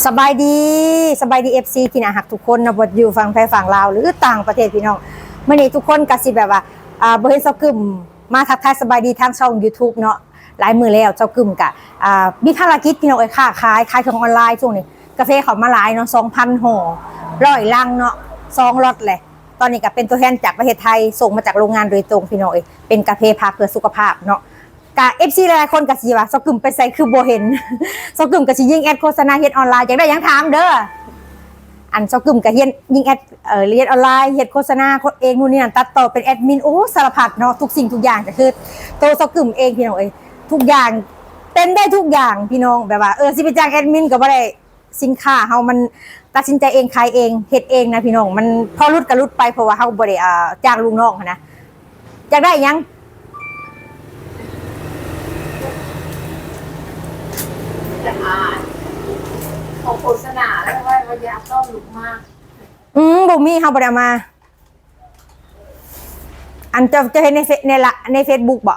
ສະບາຍດີ ສະບາຍດີ ເອັຟຊີ ທີ່ໜ້າຮັກທຸກຄົນເນາະ ບໍ່ວ່າຢູ່ຝັ່ງໄທຝັ່ງລາວ ຫຼືຕ່າງປະເທດພີ່ນ້ອງ. ມື້ນີ້ທຸກຄົນກໍຊິແບບວ່າ ອ່າ ບໍ່ເຫັນສາວກຶມມາທັກທາຍສະບາຍດີທາງຊ່ອງຢູທູບເນາະ ຫຼາຍມື້ແລ້ວ. ສາວກຶມກະ ອ່າ ມີພາລະກິດພີ່ນ້ອງເອີຍ ຄ້າຂາຍ ຂາຍເຄື່ອງອອນລາຍ. ຊ່ວງນີ້ກາເຟເຂົ້າມາຫຼາຍເນາະ ສອງພັນຫໍ່ ຮ້ອຍລັງເນາະ ສອງລັອດແຫຼະ. ຕອນນີ້ກະເປັນຕົວແທນຈາກປະເທດໄທ ສົ່ງມາຈາກໂຮງງານໂດຍຕົງພີ່ນ້ອງເອີຍ ເປັນກາເຟພາເພື່ອສຸຂະພາບເນາະ. ກະ ເອັຟຊີ ຫຼາຍໆຄົນກະຊິວ່າ ສາວກຶມໄປໃສຄືບໍ່ເຫັນ ສາວກຶມກະຊິຍິງແອັດໂຄສະນາເຮັດອອນລາຍ ຢາກໄດ້ຫຍັງຖາມເດີ. ອັນ ສາວກຶມກະຮຽນຍິງແອັດ ເອີ ຮຽນອອນລາຍ ເຮັດໂຄສະນາເອງ ນູ້ນນີ້ນັ້ນ ຕັດຕໍ່ ເປັນແອັດມິນ ໂອ້ ສາລະພັດເນາະ ທຸກສິ່ງທຸກຢ່າງກະຄືໂຕສາວກຶມເອງພີ່ນ້ອງເອີຍ. ທຸກຢ່າງ ເປັນໄດ້ທຸກຢ່າງພີ່ນ້ອງ ແບບວ່າ ເອີ ຊິໄປຈ້າງແອັດມິນກະບໍ່ໄດ້ ສິນຄ້າເຮົາມັນຕັດສິນໃຈເອງ ຂາຍເອງ ເຮັດເອງນະພີ່ນ້ອງ. ມັນພໍຫຼຸດກະຫຼຸດໄປ ເພາະວ່າເຮົາບໍ່ໄດ້ ອ່າ ຈ້າງລູກນ້ອງຫັ້ນນະ. ຢາກໄດ້ຫຍັງ? ຢາກ ອ່າ ຂໍໂຄສະນາ ແລ້ວວ່າຢາກຕ້ອງລຸກມາ. ອືມ ບໍ່ມີ ເຮົາບໍ່ໄດ້ເອົາມາ. ອັນ ເຈົ້າ ເຈົ້າເຫັນໃນເຟ ໃນລະ ໃນເຟສບຸກບໍ? ກະ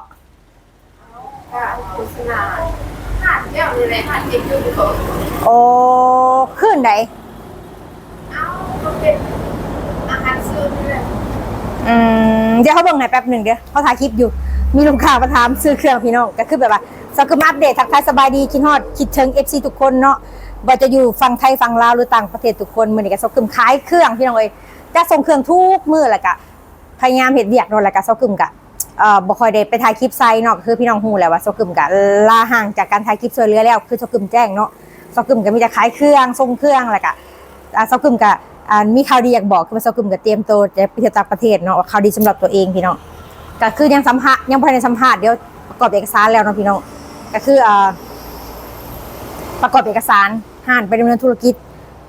ໂຄສະນາ ຮ້ານແກ້ວນີ້ແຫຼະ ຮ້ານເຮັດຢູ່. ໂອ້ ຄືນໃດ? ເອົາ ມັນເປັນອາຫານເສີມນີ້ແຫຼະ. ອືມ ດຽວເຮົາເບິ່ງໃຫ້ແປັບໜຶ່ງເດີ ເຮົາຖ່າຍຄລິບຢູ່. ມີລູກຄ້າມາຖາມຊື້ເຄື່ອງພີ່ນ້ອງ ກະຄືແບບວ່າ ສາວກຶມມາອັບເດດ ທັກທາຍສະບາຍດີ ຄິດຮອດ ຄິດເຖິງ ເອັຟຊີ ທຸກຄົນເນາະ ບໍ່ວ່າຈະຢູ່ຝັ່ງໄທຝັ່ງລາວ ຫຼືຕ່າງປະເທດທຸກຄົນ. ມື້ນີ້ກະສາວກຶມຂາຍເຄື່ອງພີ່ນ້ອງເອີຍ ຈັດສົ່ງເຄື່ອງທຸກມື້ ແລ້ວກະພະຍາຍາມເຮັດວຽກເນາະ ແລ້ວກະສາວກຶມກະ ເອີ ບໍ່ຄ່ອຍໄດ້ໄປຖ່າຍຄລິບໃສ່ເນາະ ຄືພີ່ນ້ອງຮູ້ແລ້ວວ່າສາວກຶມກະລາຫ່າງຈາກການຖ່າຍຄລິບຊ່ວຍເຫຼືອແລ້ວ ຄືສາວກຶມແຈ້ງເນາະ. ສາວກຶມກະມີແຕ່ຂາຍເຄື່ອງ ສົ່ງເຄື່ອງ ແລ້ວກະ ອ່າ ສາວກຶມກະ ອ່າ ມີຂ່າວດີຢາກບອກ ຄືວ່າສາວກຶມກະຕຽມໂຕຈະໄປທ່ຽວຕ່າງປະເທດເນາະ. ຂ່າວດີສຳລັບຕົວເອງພີ່ນ້ອງ ກະຄືຍັງສຳພາດ ຍັງບໍ່ທັນໄດ້ສຳພາດ ດຽວປະກອບເອກະສານແລ້ວເນາະພີ່ນ້ອງ. ກະຄື ອ່າ ປະກອບເອກະສານ ຮ້ານໄປດຳເນີນທຸລະກິດ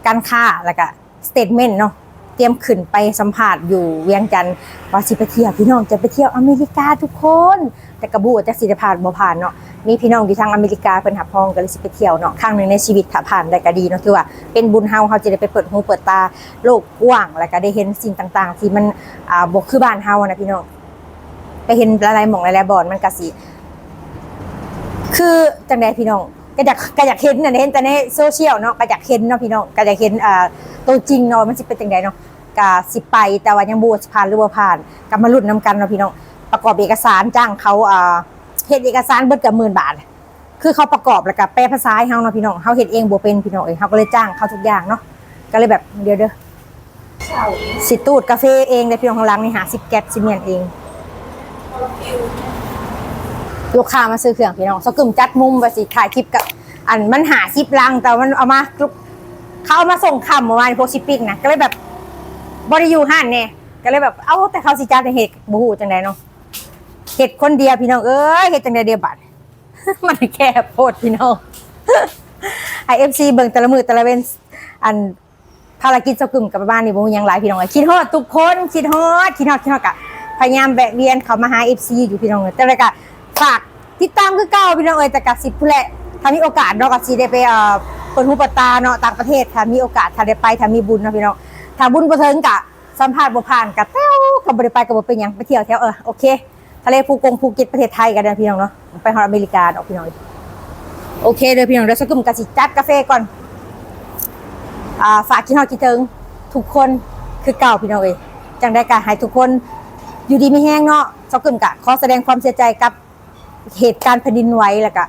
ການຄ້າ ແລ້ວກະ ສະເຕດເມັນເນາະ ຕຽມຂຶ້ນໄປສຳພາດຢູ່ວຽງຈັນ ວ່າຊິໄປທ່ຽວພີ່ນ້ອງ ຈະໄປທ່ຽວອາເມລິກາທຸກຄົນ ແຕ່ກະບໍ່ຮູ້ວ່າຈັກຊິໄດ້ຜ່ານບໍ່ຜ່ານເນາະ. ມີພີ່ນ້ອງຢູ່ທາງອາເມລິກາເພິ່ນຮັບຮອງ ກະເລີຍຊິໄປທ່ຽວເນາະ ຄັ້ງໜຶ່ງໃນຊີວິດ. ຖ້າຜ່ານໄດ້ກະດີເນາະ ຖືວ່າເປັນບຸນເຮົາ ເຮົາຈະໄດ້ໄປເປີດຫູເປີດຕາໂລກກວ້າງ ແລ້ວກະໄດ້ເຫັນສິ່ງຕ່າງໆທີ່ມັນ ອ່າ ບໍ່ຄືບ້ານເຮົານະພີ່ນ້ອງ. ໄປເຫັນຫຼາຍໆໝ່ອງຫຼາຍໆບ່ອນ ມັນກະຊິ ຄືຈັ່ງໃດພີ່ນ້ອງ ກະຢາກ ກະຢາກເຫັນນັ້ນ ເຫັນແຕ່ໃນໂຊຊຽວເນາະ ກະຢາກເຫັນເນາະພີ່ນ້ອງ ກະຢາກເຫັນ ອ່າ ໂຕຈິງເນາະ ມັນຊິເປັນຈັ່ງໃດເນາະ. ກະຊິໄປ ແຕ່ວ່າຍັງບໍ່ຮູ້ວ່າຊິຜ່ານຫຼືບໍ່ຜ່ານ ກະມາລຸ້ນນຳກັນເນາະພີ່ນ້ອງ. ປະກອບເອກະສານ ຈ້າງເຂົາ ອ່າ ເຮັດເອກະສານເບິດກະໝື່ນບາດ ຄືເຂົາປະກອບ ແລ້ວກະແປພາສາໃຫ້ເຮົາເນາະພີ່ນ້ອງ ເຮົາເຮັດເອງບໍ່ເປັນພີ່ນ້ອງເອີຍ ເຮົາກະເລີຍຈ້າງເຂົາທຸກຢ່າງເນາະ. ກະເລີຍແບບ ດຽວເດີ ຊິຕູດກາເຟເອງເດ້ພີ່ນ້ອງ ຫຼັງນີ້ຫ້າສິບແກັດ ຊິມ້ຽນເອງ. ລູກຄ້າມາຊື້ເຄື່ອງພີ່ນ້ອງ ສາວກຶມຈັດມຸມວ່າຊິຖ່າຍຄລິບກະ ອັນ ມັນຫ້າສິບລັງ ແຕ່ວ່າມັນເອົາມາ ເຂົາເອົາມາສົ່ງຄ່ຳມື້ວານ ພວກຊິປິກນະ ກະເລີຍແບບບໍ່ໄດ້ຢູ່ຮ້ານແນ່ ກະເລີຍແບບ ເອົາ ແຕ່ເຂົາຊິຈັດໃຫ້ເຮັດ ບໍ່ຮູ້ຈັ່ງໃດເນາະ. ເຮັດຄົນດຽວພີ່ນ້ອງເອີຍ ເຮັດຈັ່ງໃດເດບາດ ມັນແຄບໂພດພີ່ນ້ອງ. ໃຫ້ ເອັຟຊີ ເບິ່ງແຕ່ລະມື້ແຕ່ລະເວັນ ອັນ ພາລະກິດສາວກຶມກະປະມານນີ້ ບໍ່ມີຫຍັງຫຼາຍພີ່ນ້ອງເອີຍ. ຄິດຮອດທຸກຄົນ ຄິດຮອດ ຄິດຮອດ ຄິດຮອດ ກະພະຍາຍາມແວະວຽນເຂົ້າມາຫາ ເອັຟຊີ ຢູ່ພີ່ນ້ອງເອີຍ. ແຕ່ວ່າກະຝາກຕິດຕາມຄືເກົ່າພີ່ນ້ອງເອີຍ ແຕ່ກະຊິພຸ້ນແຫຼະ ຖ້າມີໂອກາດເນາະ ກະຊິໄດ້ໄປ ເອີ ເປີດຫູເປີດຕາເນາະ ຕ່າງປະເທດ ຖ້າມີໂອກາດ ຖ້າໄດ້ໄປ ຖ້າມີບຸນເນາະພີ່ນ້ອງ. ຖ້າບຸນບໍ່ເຖິງກະ ສຳພາດບໍ່ຜ່ານກະແຕ້ວ ກະບໍ່ໄດ້ໄປກະບໍ່ເປັນຫຍັງ ໄປທ່ຽວແຖວ ເອີ ໂອເຄ ທະເລພູກົງ ພູເກັດ ປະເທດໄທກະໄດ້ພີ່ນ້ອງເນາະ ໄປຮອດອາເມລິກາດອກພີ່ນ້ອງ. ໂອເຄເດີພີ່ນ້ອງ ດຽວສາວກຶມກະຊິຈັດກາເຟກ່ອນ. ອ່າ ຝາກຄິດຮອດຄິດເຖິງທຸກຄົນຄືເກົ່າພີ່ນ້ອງເອີຍ. ຈັ່ງໃດກະໃຫ້ທຸກຄົນຢູ່ດີມີແຮງເນາະ. ສາວກຶມກະຂໍສະແດງຄວາມເສຍໃຈກັບ ເຫດການແຜ່ນດິນໄຫວ ແລ້ວກະ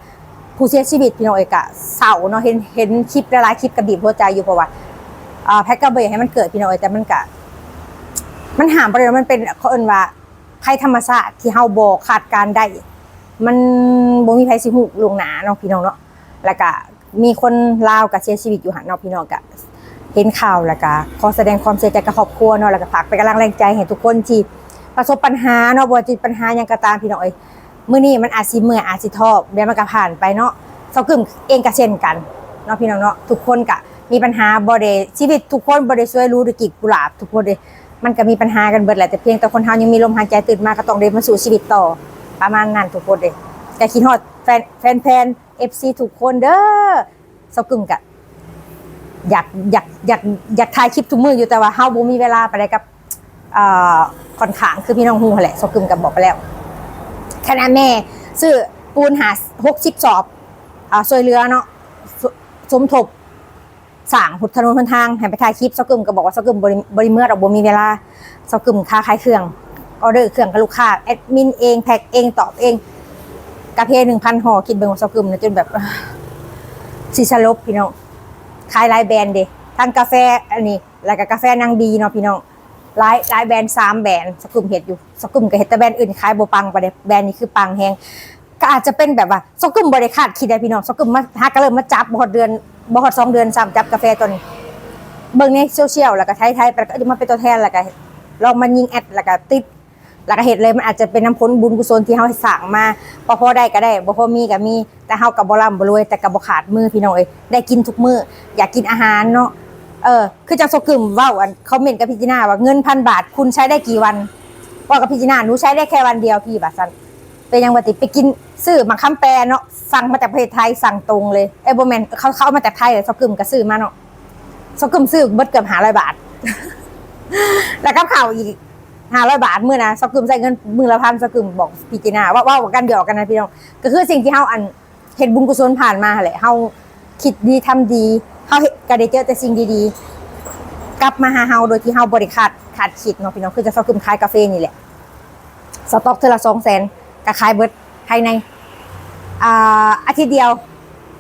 ຜູ້ເສຍຊີວິດພີ່ນ້ອງເອີຍ ກະເສົ້າເນາະ. ເຫັນ ເຫັນຄລິບຫຼາຍໆຄລິບກະບີບຫົວໃຈຢູ່ ເພາະວ່າ ອ່າ ໃຜກະບໍ່ຢາກໃຫ້ມັນເກີດພີ່ນ້ອງເອີຍ ແຕ່ມັນກະ ມັນຫ້າມບໍ່ໄດ້ ມັນເປັນ ເຂົາເອີ້ນວ່າໄພທຳມະຊາດທີ່ເຮົາບໍ່ຄາດການໄດ້ ມັນບໍ່ມີໃຜຊິຮູ້ລ່ວງໜ້າເນາະພີ່ນ້ອງເນາະ. ແລ້ວກະມີຄົນລາວກະເສຍຊີວິດຢູ່ຫັ້ນເນາະພີ່ນ້ອງ. ກະເຫັນຂ່າວແລ້ວກະຂໍສະແດງຄວາມເສຍໃຈກັບຄອບຄົວເນາະ ແລ້ວກະຝາກເປັນກຳລັງແຮງໃຈໃຫ້ທຸກຄົນທີ່ປະສົບບັນຫາເນາະ ບໍ່ວ່າຈະປັນຫາຫຍັງກະຕາມພີ່ນ້ອງເອີຍ. ມື້ນີ້ມັນອາດຊິເມື່ອຍ ອາດຊິທໍ້ ດຽວມັນກະຜ່ານໄປເນາະ. ສາວກຶມເອງກະເຊັ່ນກັນເນາະພີ່ນ້ອງເນາະ. ທຸກຄົນກະມີບັນຫາ ບໍ່ໄດ້ ຊີວິດທຸກຄົນບໍ່ໄດ້ສວຍຫຼູດ້ວຍກີບກຸຫຼາບທຸກຄົນເດ້. ມັນກະມີບັນຫາກັນເບິດແຫຼະ ແຕ່ພຽງແຕ່ຄົນເຮົາຍັງມີລົມຫາຍໃຈຕື່ນມາ ກະຕ້ອງໄດ້ມາສູ້ຊີວິດຕໍ່ ປະມານນັ້ນທຸກຄົນເດ້. ກະຄິດຮອດແຟນ ແຟນໆ ເອັຟຊີ ທຸກຄົນເດີ. ສາວກຶມກະຢາກ ຢາກ ຢາກ ຢາກຖ່າຍຄລິບທຸກມື້ຢູ່ ແຕ່ວ່າເຮົາບໍ່ມີເວລາປານໃດກັບ ອ່າ ຂ້ອນຂ້າງ ຄືພີ່ນ້ອງຮູ້ຫັ້ນແຫຼະ ສາວກຶມກະບອກໄປແລ້ວ. ຂະໜາດແມ່ຊື້ປູນຫາ ຫົກສິບສອບ ອ່າ ຊ່ວຍເຫຼືອເນາະ ສົ ສົມທົບ ສ້າງຫົນ ຖະໜົນຫົນທາງໃຫ້ໄປຖ່າຍຄລິບ. ຊາວກຶມກໍບອກວ່າຊາວກຶມບໍ່ໄດ້ ບໍ່ໄດ້ເມືອດອກ ບໍ່ມີເວລາ. ຊາວກຶມຄ້າຂາຍເຄື່ອງ ອອເດີເຄື່ອງກັບລູກຄ້າ ແອັດມິນເອງ ແພັກເອງ ຕອບເອງ. ກາເຟໜຶ່ງພັນຫໍ່ ຄິດເບິ່ງວ່າຊາວກຶມນະຈົນແບບ ຊິສະຫຼົບພີ່ນ້ອງ. ຂາຍຫຼາຍແບຣນເດ້ ທັງກາແຟອັນນີ້ ແລ້ວກໍກາແຟນາງບີເນາະພີ່ນ້ອງ. ຫຼາຍ ຫຼາຍແບຣນ ສາມແບຣນ ຊາວກຶມເຮັດຢູ່. ຊາວກຶມກໍເຮັດແຕ່ແບຣນອື່ນ ຂາຍບໍ່ປັງປານໃດ ແບຣນນີ້ຄືປັງແຮງ. ກໍອາດຈະເປັນແບບວ່າຊາວກຶມບໍ່ໄດ້ຄາດຄິດໄດ໋ພີ່ນ້ອງ. ຊາວກຶມມາ ຫາກໍເລີ່ມມາຈັບ ບໍ່ຮອດເດືອນ ບໍ່ຮອດສອງເດືອນຊ້ຳ ຈັບກາແຟຕົວນີ້. ເບິ່ງໃນໂຊຊຽວ ແລ້ວກໍໄຖໆ ແລ້ວກໍມາເປັນຕົວແທນ ແລ້ວກໍລອງມາຍິງແອັດ ແລ້ວກໍຕິດ ແລ້ວກໍເຮັດເລີຍ. ມັນອາດຈະເປັນນຳຜົນບຸນກຸສົນທີ່ເຮົາສ້າງມາ ພໍ ພໍໄດ້ກໍໄດ້ ບໍ່ພໍມີກໍມີ. ແຕ່ເຮົາກໍບໍ່ລ່ຳບໍ່ລວຍ ແຕ່ກໍບໍ່ຂາດມືພີ່ນ້ອງເອີຍ ໄດ້ກິນທຸກມື້ ຢາກກິນອາຫານເນາະ. ເອີ ຄືຈັງຊາວກຶມເວົ້າ ອັນ ຄອມເມັນກັບພິຈາລະນາວ່າ ເງິນພັນບາດ ຄຸນໃຊ້ໄດ້ກີ່ວັນ? ເວົ້າກັບພິຈາລະນາ ໜູໃຊ້ໄດ້ແຄ່ວັນດຽວພີ່ ວ່າຊັ້ນ. ເປັນຫຍັງວ່າຕິ ໄປກິນ ຊື້ໝາກຄຳແປເນາະ ສັ່ງມາຈາກປະເທດໄທ ສັ່ງຕົງເລີຍ. ເອີ ບໍ່ແມ່ນ ເຂົາ ເຂົາເອົາມາແຕ່ໄທ ແລ້ວຊາວກຶມກໍຊື້ມາເນາະ. ຊາວກຶມຊື້ເບິດເກືອບຫ້າຮ້ອຍບາດ ແລ້ວກັບເຂົ້າອີກຫ້າຮ້ອຍບາດ. ມື້ນະ ຊາວກຶມໃຊ້ເງິນມື້ລະພັນ ຊາວກຶມບອກພິຈາລະນາ ເວົ້າ ເວົ້າກັນ ຫຍອກກັນນະພີ່ນ້ອງ. ກໍຄືສິ່ງທີ່ເຮົາ ອັນ ເຮັດບຸນກຸສົນຜ່ານມາຫັ້ນແຫຼະ ເຮົາຄິດດີທຳດີ ເຮົາເຮັດ ກໍໄດ້ເຈີແຕ່ສິ່ງດີໆກັບມາຫາເຮົາ ໂດຍທີ່ເຮົາບໍ່ໄດ້ຄາດ ຄາດຄິດເນາະພີ່ນ້ອງ. ຄືຈະຊາວກຶມຂາຍກາເຟນີ້ແຫຼະ ສະຕັອກເທື່ອລະສອງແສນ ກໍຂາຍເບິດພາຍໃນ ອ່າ ອາທິດດຽວ.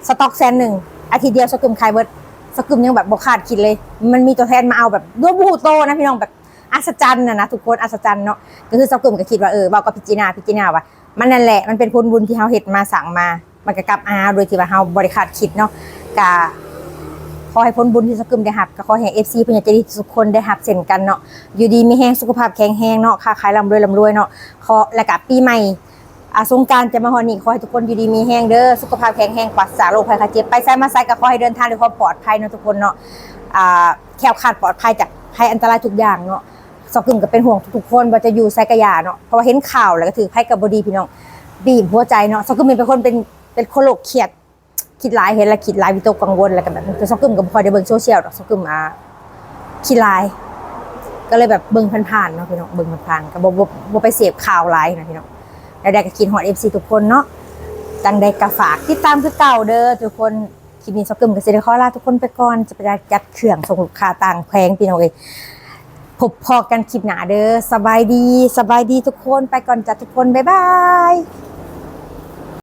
ສະຕັອກແສນໜຶ່ງ ອາທິດດຽວຊາວກຶມຂາຍເບິດ. ຊາວກຶມຍັງແບບບໍ່ຄາດຄິດເລີຍ ມັນມີຕົວແທນມາເອົາແບບໂດຍບໍ່ຮູ້ໂຕນະພີ່ນ້ອງ ແບບອັດສະຈັນນະນະທຸກຄົນ ອັດສະຈັນເນາະ. ກໍຄືຊາວກຶມກໍຄິດວ່າ ເອີ ເວົ້າກັບພິຈາລະນາ ພິຈາລະນາວ່າ ມັນນັ້ນແຫຼະ ມັນເປັນຜົນບຸນທີ່ເຮົາເຮັດມາ ສ້າງມາ ມັນກໍກັບມາໂດຍທີ່ວ່າເຮົາບໍ່ໄດ້ຄາດຄິດເນາະ. ກະຂໍໃຫ້ຜົນບຸນທີ່ຊາວກຶມໄດ້ຮັບ ກໍຂໍໃຫ້ເອັຟຊີຜູ້ໃຫຍ່ໃຈດີທຸກຄົນໄດ້ຮັບເຊັ່ນກັນເນາະ. ຢູ່ດີມີແຮງ ສຸຂະພາບແຂງແຮງເນາະ ຄ້າຂາຍລ່ຳລວຍ ລ່ຳລວຍເນາະ. ຂໍ ແລ້ວກະປີໃໝ່ ອ່າ ສົງການຈະມາຮອດນີ້ ຂໍໃຫ້ທຸກຄົນຢູ່ດີມີແຮງເດີ ສຸຂະພາບແຂງແຮງ ປາສະຈາກໂລກໄພໄຂ້ເຈັບ ໄປໃສມາໃສກໍຂໍໃຫ້ເດີນທາງດ້ວຍຄວາມປອດໄພເນາະທຸກຄົນເນາະ. ອ່າ ແຄ້ວຄາດປອດໄພຈາກໄພອັນຕະລາຍທຸກຢ່າງເນາະ. ຊາວກຶມກໍເປັນຫ່ວງທຸກໆຄົນ ວ່າຈະຢູ່ໃສກໍຢ່າເນາະ ເພາະວ່າເຫັນຂ່າວແລ້ວກໍຖືກໃຜກໍບໍ່ດີພີ່ນ້ອງ ບີບຫົວໃຈເນາະ. ຊາວກຶມເປັນຄົນ ເປັນ ເປັນຄົນໂລກຄຽດ ຄິດຫຼາຍ ເຫັນແລ້ວຄິດຫຼາຍ ວິຕົກກັງວົນ ແລ້ວກໍແບບ ຊາວກຶມກໍບໍ່ຄ່ອຍໄດ້ເບິ່ງໂຊຊຽວດອກ ຊາວກຶມ ອ່າ ຄຽດຫຼາຍ ກໍເລີຍແບບເບິ່ງຜ່ານໆເນາະພີ່ນ້ອງ ເບິ່ງຜ່ານໆ ກໍບໍ່ ບໍ່ ບໍ່ໄປເສບຂ່າວຫຼາຍນະພີ່ນ້ອງ. ແນວໃດກໍຄິດຮອດເອັຟຊີທຸກຄົນເນາະ ຈັ່ງໃດກໍຝາກຕິດຕາມຄືເກົ່າເດີທຸກຄົນ. ຄລິບນີ້ຊາວກຶມກໍຊິໄດ້ຂໍລາທຸກຄົນໄປກ່ອນ ຈະໄປຈັດເຄື່ອງສົ່ງລູກຄ້າຕ່າງແຂວງພີ່ນ້ອງເອີຍ. ພົບພໍ້ກັນຄລິບໜ້າເດີ ສະບາຍດີ ສະບາຍດີທຸກຄົນ ໄປກ່ອນຈ້າທຸກຄົນ ບາຍບາຍ.